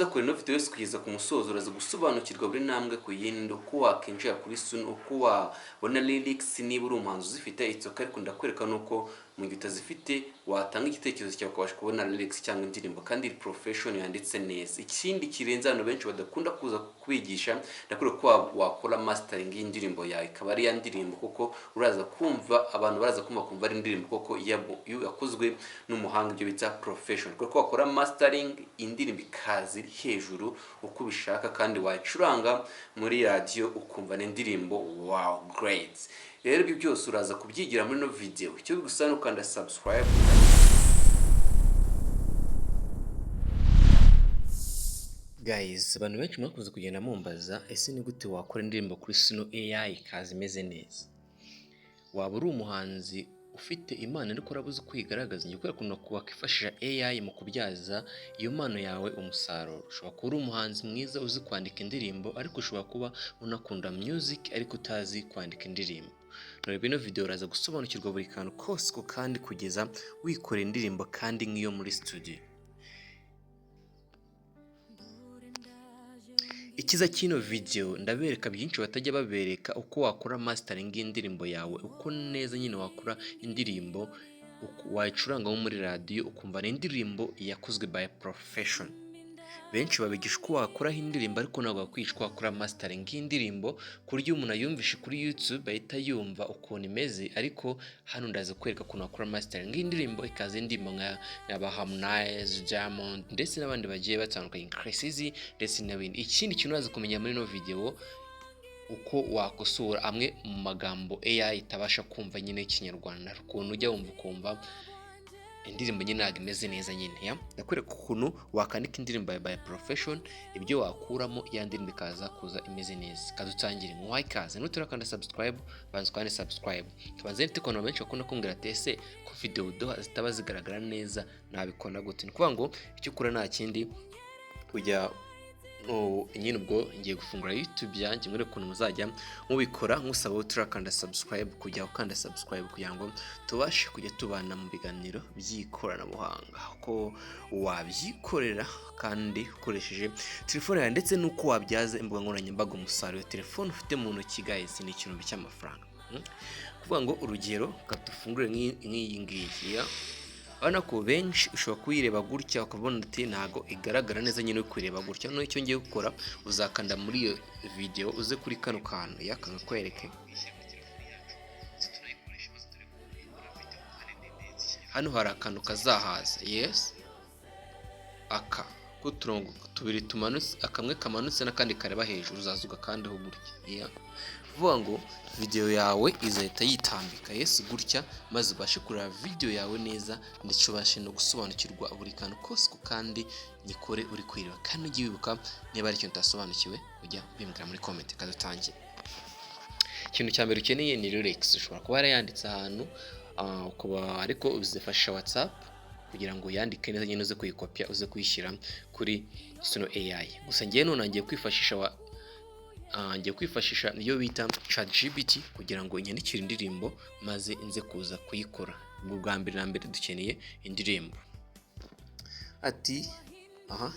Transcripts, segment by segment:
Nuza kureba ino video yose kugeza ku musozo, uraza gusobanukirwa buri ntambwe ku yindi, uko wakinjira kuri Suno, uko wabona lyrics. Niba uri umuhanzi uzifite, it's okay, ariko ndakwereka nuko mu gihe utazifite watanga igitekerezo cyawe ukabasha kubona lyrics cyangwa indirimbo kandi iri profession, yanditse neza. Ikindi kirenze, abantu benshi badakunda kuza kwigisha, ndakwereka ko wakora mastering y'indirimbo yawe, ikaba ari ya ndirimbo kuko uraza kumva, abantu baraza kumva, kumva ari indirimbo koko yakozwe n'umuhanga, ibyo bita profession, kuko wakora mastering indirimbo ikaza iri hejuru uko ubishaka, kandi wayicuranga muri radiyo ukumva ni indirimbo wow, great. Rero ibyo byose uraza kubyigira muri ino video. Icyo bigusaba ni ukanda subscribe. Guys, abantu benshi mwakunze kugenda mumbaza: ese ni gute wakora indirimbo kuri Suno AI ikaza imeze neza? Waba uri umuhanzi ufite impano ariko urabuze uko uyigaragaza? Ngiye kukwereka ukuntu wakwifashisha AI mu kubyaza iyo mpano yawe umusaruro. Ushobora kuba uri umuhanzi mwiza uzi kwandika indirimbo, ariko ushobora kuba unakunda music ariko utazi kwandika indirimbo. Reba ino video, uraza gusobanukirwa buri kantu kose ko kandi kugeza wikorera indirimbo kandi nk'iyo muri studio. Ikiza cy'ino video, ndabereka byinshi batajya babereka: uko wakora mastering y'indirimbo yawe, uko neza nyine wakora indirimbo wayicuranga nko muri radiyo ukumva ni indirimbo yakozwe by profession. Benshi babigisha uko wakoraho indirimbo, ariko ntabwo bakwigisha uko wakora mastering y'indirimbo ku buryo umuntu ayumvishe kuri YouTube ahita yumva ukuntu imeze. Ariko hano ndaza kwereka ukuntu wakora mastering y'indirimbo ikaza indirimbo nka ba Harmonize, Diamond ndetse n'abandi bagiye batandukanye, Chriss Eazy ndetse n'abindi. Ikindi kintu uraza kumenya muri ino video, uko wakosora amwe mu magambo AI itabasha kumva nyine y'Ikinyarwanda, ukuntu ujya wumva ukumva indirimbo nyine ntabwo imeze neza nyine. Ya, ndakwereka ukuntu wakandika indirimbo by profession, ibyo wakuramo, ya ndirimbo ikaza kuza imeze neza. Kadutangire. Muhaye ikaze. Nuturakanda subscribe, banza ukande subscribe. Tubanze nite ukuntu benshi bakunda kumbwira ati: "Ese ko video uduha zitaba zigaragara neza, nabikora gute?" Ni ukuvuga ngo icyo ukora nta kindi, ujya nyine, ubwo ngiye gufungura YouTube yanjye muri ukuntu muzajya mubikora. Nkusaba turakanda subscribe, kujya ukanda subscribe kugira ngo tubashe kujya tubana mu biganiro by'ikoranabuhanga, uko wabyikorera kandi ukoresheje telefone yawe, ndetse n'uko wabyaza imbuga nkoranyambaga umusaruro. Telefone ufite mu ntoki, guys, ni ikirumbi cy'amafaranga. Kuvuga ngo urugero dufungure nk'iyi ngiyi, urabona ko benshi ushobora kuyireba gutya ukabona ati ntago igaragara neza nyine uri kuyireba gutya. Noneho icyo ngiye gukora, uzakanda muri iyo video, uze kuri kano kantu yakakwereke. Hano hari akantu kazahaza, yes, aka k'uturongo tubiri tumanutse, akamwe kamanutse n'akandi kareba hejuru, uzaza ugakandeho gutya. Kuvuga ngo video yawe izahita yitambika, yes, gutya, maze ubashe kureba video yawe neza, ndetse ubashe no gusobanukirwa buri kantu kose ku kandi nyikore uri kuyireba. Kandi ujye wibuka, niba hari ikintu utasobanukiwe, ujya ubimbwira muri comment. Kadutangiye. Ikintu cya mbere ukeneye ni lyrics. Ushobora kuba warayanditse ahantu ukaba, ariko uzifashisha WhatsApp kugira ngo uyandike neza nyine, uze kuyikopya, uze kuyishyira kuri Suno AI. Gusa ngewe none ngiye kwifashisha iyo bita ChatGPT kugira ngo inyandikire indirimbo, maze nze kuza kuyikora. Ubwo bwa mbere na mbere dukeneye indirimbo. Ati aha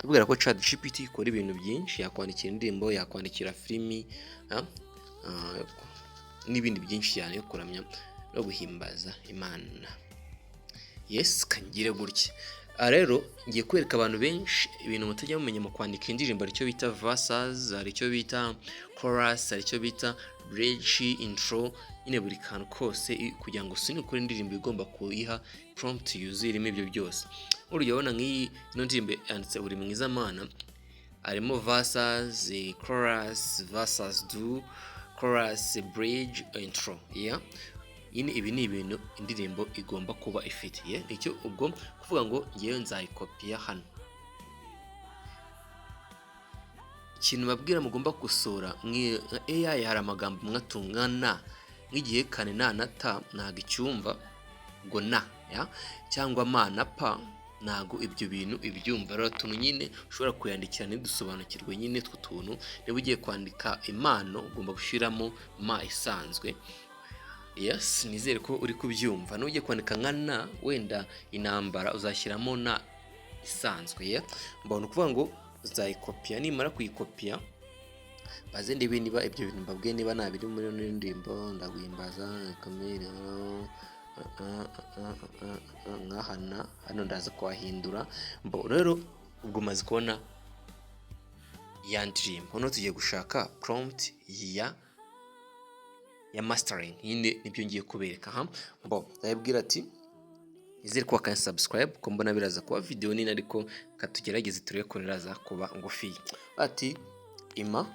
tubwira ko ChatGPT ikora ibintu byinshi: yakwandikira indirimbo, yakwandikira filimi, n'ibindi byinshi cyane yo kuramya no guhimbaza Imana. Yes, kangire gutya. Aha rero ngiye kwereka abantu benshi ibintu mutajya mumenya mu kwandika indirimbo. Hari icyo bita verses, hari icyo bita chorus, hari icyo bita bridge, intro, nyine buri kantu kose. Kugira ngo usine ukore indirimbo, igomba kuyiha prompt yuzuye irimo ibyo byose. Urugero, urabona nk'iyi ino ndirimbo yanditse "Uri mwiza Mana", harimo verses, chorus, verses do, chorus, bridge, intro. Yeah, nyine ibi ni ibintu indirimbo igomba kuba ifite. Yeah, icyo ubwo kuvuga ngo ngewe nzayikopiya hano. Ikintu babwira mugomba gukosora, nka AI hari amagambo amwe atungana nk'igihekane na na ta ntabwo icyumva, ngo na ya cyangwa ma na pa, ntabwo ibyo bintu ibyumva. Rero utuntu nyine ushobora kuyandikira ntidusobanukirwe nyine utwo tuntu. Niba ugiye kwandika impano, ugomba gushyiramo ma isanzwe. Yes, nizere ko uri kubyumva. N'ugiye kwandika nka na, wenda intambara, uzashyiramo na. isanzwe. Ya mbona ukuvuga ngo uzayikopiya, nimara kuyikopiya baze ndebe niba ibyo bintu mbabwiye niba nta biri muri ino ndirimbo. Ndaguhimbaza kamere nkahana hano, ndaza kuhahindura. Mbo rero ubwo umaze kubona ya ndirimbo, noneho tugiye gushaka prompt ya mastering nyine, nibyo ngiye kubereka aha. Mbo ndabibwira ati nizere ko wakanda subscribe, ko mbona biraza kuba video nini, ariko katugerageze turebe ko biraza kuba ngufi. Ati ima,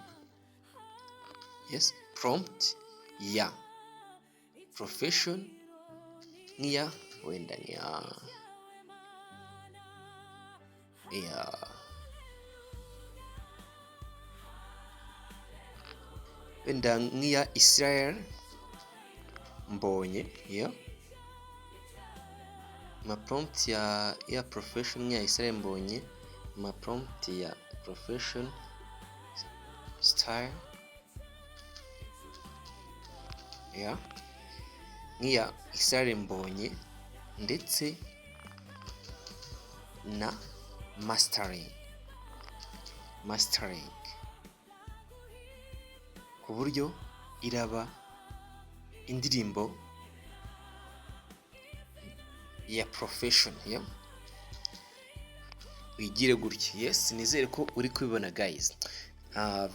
yes, prompt ya profession nk'iya wenda nk'iya wenda nk'iya Israel Mbonye, ya ma prompt ya profession nk'iya Israel Mbonye, ma prompt ya profession style ya nk'iya Israel Mbonye, ndetse na mastering ku buryo iraba indirimbo ya profession ya wigire gutya. Yes, nizere ko uri kubibona guys.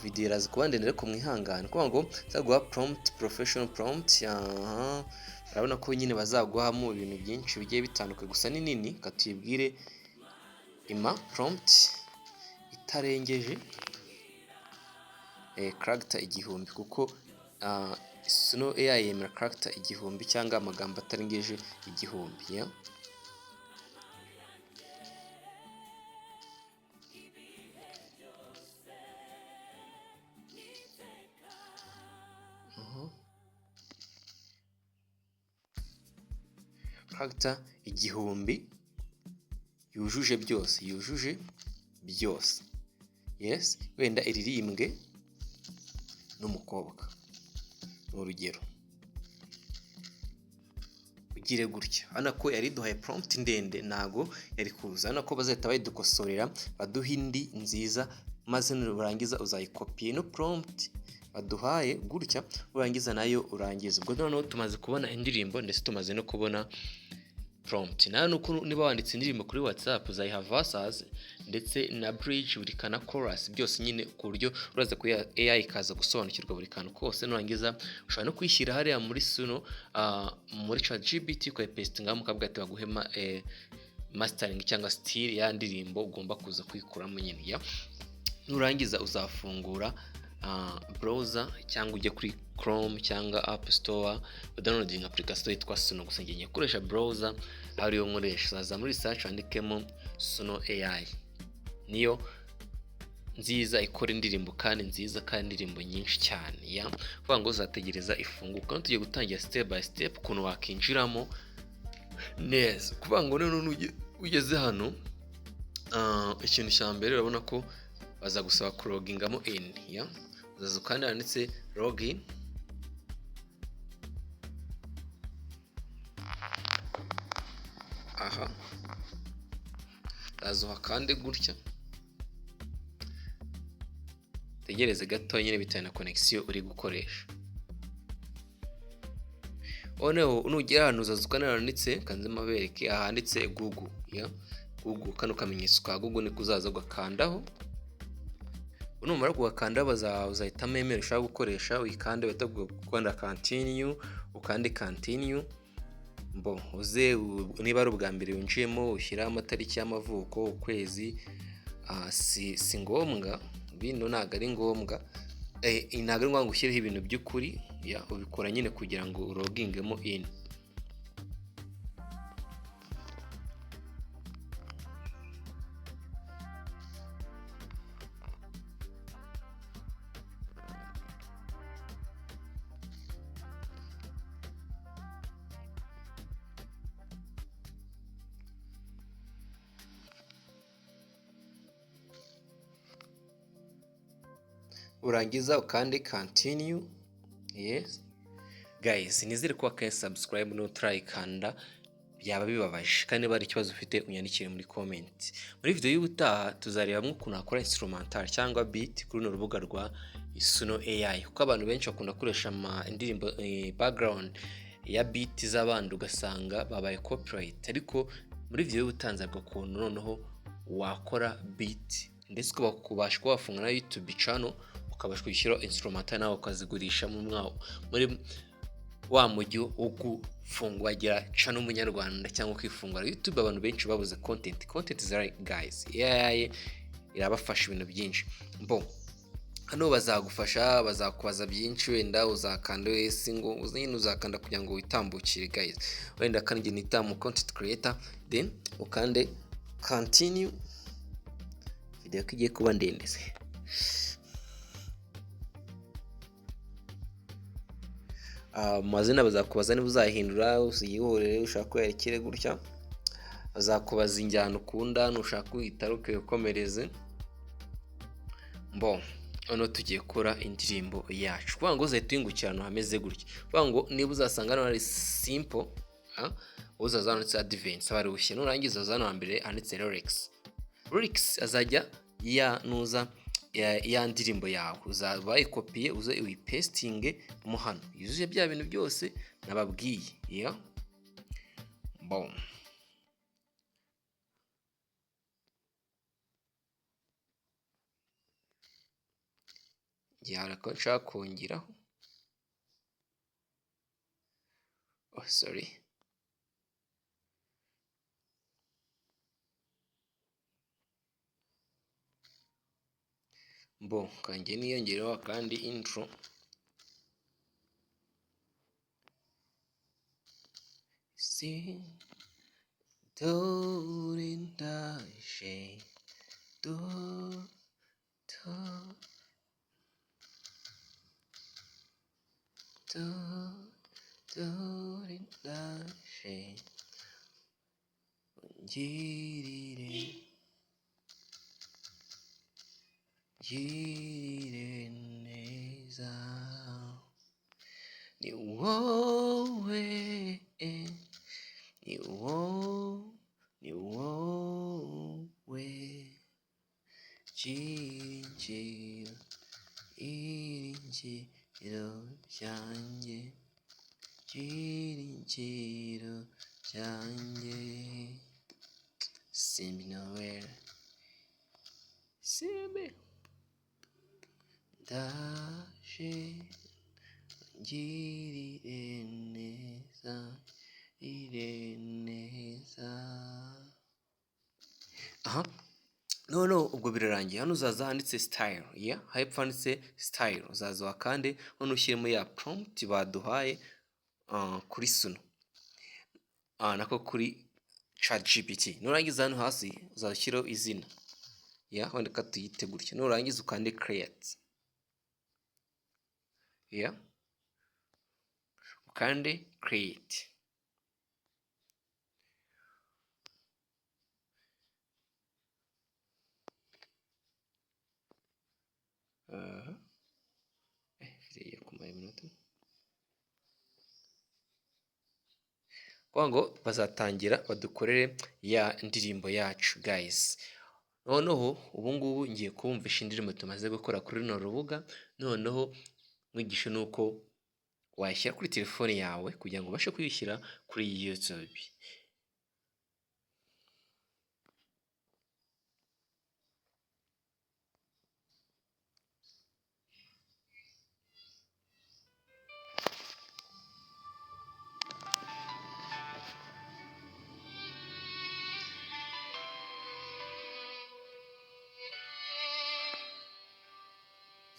Video iraza kuba ndende ariko mwihangane, kuvuga ngo zaguha prompt professional prompt. Aha urabona ko nyine bazaguhamo ibintu byinshi bigiye bitandukanye, gusa ni nini. Katuyibwire ima prompt itarengeje character 1000, kuko Suno AI yemera character 1000 cyangwa amagambo atarengeje 1000. Yeah? Character 1000 yujuje byose, yujuje byose. Yes, wenda iririmbwe n'umukobwa ni urugero, ugire gutya. Urabona ko yari iduhaye prompt ndende, ntago yari kuza. Urabona ko bazahita bayidukosorera baduha indi nziza, maze nurangiza uzayikopiye no prompt baduhaye gutya, urangiza nayo urangiza. Ubwo noneho tumaze kubona indirimbo ndetse tumaze no kubona prompt. Nawe nuko niba wanditse indirimbo kuri WhatsApp, uzayiha verses ndetse na bridge, buri kana chorus, byose nyine, ku buryo uraza kuri AI ikaza gusobanukirwa buri kantu kose. Nurangiza ushobora no kuyishyira hariya muri Suno, muri ChatGPT, ukayipastinga, mukavuga ati baguhe mastering cyangwa style ya ndirimbo ugomba kuza kuyikuramo nyine. Ya nurangiza uzafungura browser cyangwa ujye kuri Chrome cyangwa App Store, udownloading application yitwa Suno. Gusa ngiye nkoresha browser ariyo nkoresha. Uzaza muri search wandikemo Suno AI, niyo nziza ikora indirimbo kandi nziza kandi indirimbo nyinshi cyane. Ya kuvuga ngo uzategereza ifunguka. Hano tugiye gutangira step by step ukuntu wakinjiramo neza. Kuvuga ngo noneho ugeze hano, ikintu cya mbere urabona ko baza gusaba kulogingamo in. Ya uzaza kandi handitse login. Aha uraza uhakande gutya, tegereze gato nyine bitewe na connection uri gukoresha. Noneho nugera hano uzaza ukanda handitse, kanze mabereke ahanditse Google. Ya Google, kano kamenyetso ka Google niko uzaza ugakandaho. Numara kugakanda uzahitamo email ushaka gukoresha, uyikande, bahita gukanda continue, ukande continue. Mbo uze niba ari ubwa mbere winjiyemo ushyiraho amatariki y'amavuko, ukwezi, si ngombwa, bino ntabwo ari ngombwa, ntabwo ari ngombwa ngo ushyireho ibintu by'ukuri. Ya ubikora nyine kugira ngo ulogingemo in. Urangiza ukande continue. Yes guys, nizere ko wakaye subscribe n'utarayikanda. Byaba bibabaje. Kandi niba hari ikibazo ufite, unyandikire muri comment. Muri video y'ubutaha tuzarebamo ukuntu wakora instrumental cyangwa beat kuri runo rubuga rwa Suno AI, kuko abantu benshi bakunda gukoresha ama indirimbo, background ya beat z'abandi, ugasanga babaye copyright. Ariko muri video y'ubutaha nzavuga ukuntu noneho wakora beat, ndetse ukabasha kuba wafunga na YouTube channel, ukabasha kwishyura instrumental nawe ukazigurisha muri wa mujyi wo gufungwagira channel umunyarwanda cyangwa ukifungura YouTube. Abantu benshi babuze content. Content zirahari guys, AI irabafasha ibintu byinshi. Bo hano bazagufasha, bazakubaza byinshi, wenda uzakanda wese ngo nyine uzakanda kugira ngo witambukire guys. Wenda kandi njye nita mu content creator, then ukande continue. Video ko igiye kuba ndende se? Amazina bazakubaza niba uzahindura, uziyihorere, ushaka ko yerekere gutya. Bazakubaza injyana ukunda, nushaka uyitaruke wikomereze. Mbo noneho tugiye gukora indirimbo yacu, kuvuga ngo uzahita uyungukira ahantu hameze gutya. Kuvuga ngo niba uzasanga hano hari simple, uzaza handitse advance aba ari, nurangiza uza hano hambere handitse lyrics. Lyrics azajya ya nuza ya ndirimbo yawe uzaba wayikopiye, uze uyipesitinge mo hano yuzuye bya bintu byose nababwiye. Ya bon, hari ako nshaka kongeraho. Oh, sorry. Bo kanjye niyongereho akandi intro. Si dore ndaje, do do do, dore ndaje, ungirire ngirire neza, ni wowe, ni wowe, ni wowe byiringiro, ibyiringiro byanjye, byiringiro byanjye. Simbi Noel, Simbi, ndaje, ungirire neza, ngirire neza. Aha noneho ubwo birarangiye. Hano uzaza handitse style, ya hepfo handitse style, uzaza wakande none ushyiremo ya prompt baduhaye kuri Suno, nako kuri ChatGPT. Nurangiza hano hasi uzashyiraho izina, ya wenda ka tuyite gutya. Nurangiza ukande create, ya ukande create. Aha igiye kumara iminota, kuvuga ngo bazatangira badukorere ya ndirimbo yacu guys. Noneho ubu ngubu ngiye kubumvisha indirimbo tumaze gukora kuri runo rubuga, noneho mwigishe nuko wayishyira kuri telefone yawe kugira ngo ubashe kuyishyira kuri YouTube.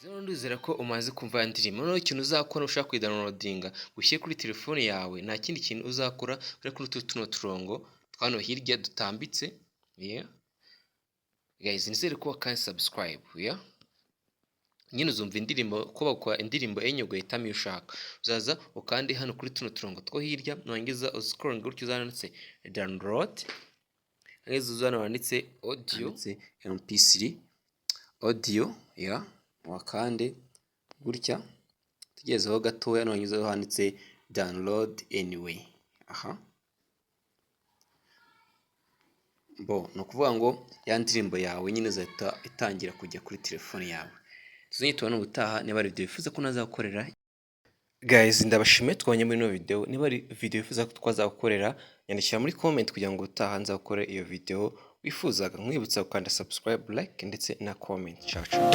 Rero ndizera ko umaze kumva ya ndirimbo. Noneho ikintu uzakora ushaka kuyidownloadinga ushyire kuri telefone yawe, nta kindi kintu uzakora uri kuri utu tuno turongo twano hirya dutambitse. Yeah guys, nizere ko wakanze subscribe. Yeah, nyine uzumva indirimbo ko bakora indirimbo enye, ugahitamo iyo ushaka. Uzaza ukande hano kuri tuno turongo two hirya, nurangiza uscrolling gutyo uzanditse download, nurangiza uzana wanditse audio, handitse mp3 audio, ya wakande gutya tugezeho gatoya, nurangiza handitse download anyway. Aha Bo ni ukuvuga ngo ya ndirimbo yawe nyine izahita itangira kujya kuri telefone yawe. Tuzongere tubone ubutaha. Niba ari video wifuza ko nazagukorera, guys, ndabashimiye twabonye muri ino video. Niba ari video wifuza ko twazagukorera, nyandikira muri comment kugira ngo ubutaha nzakore iyo video wifuzaga. Nkwibutsa gukanda subscribe, like ndetse na comment. Ciao ciao.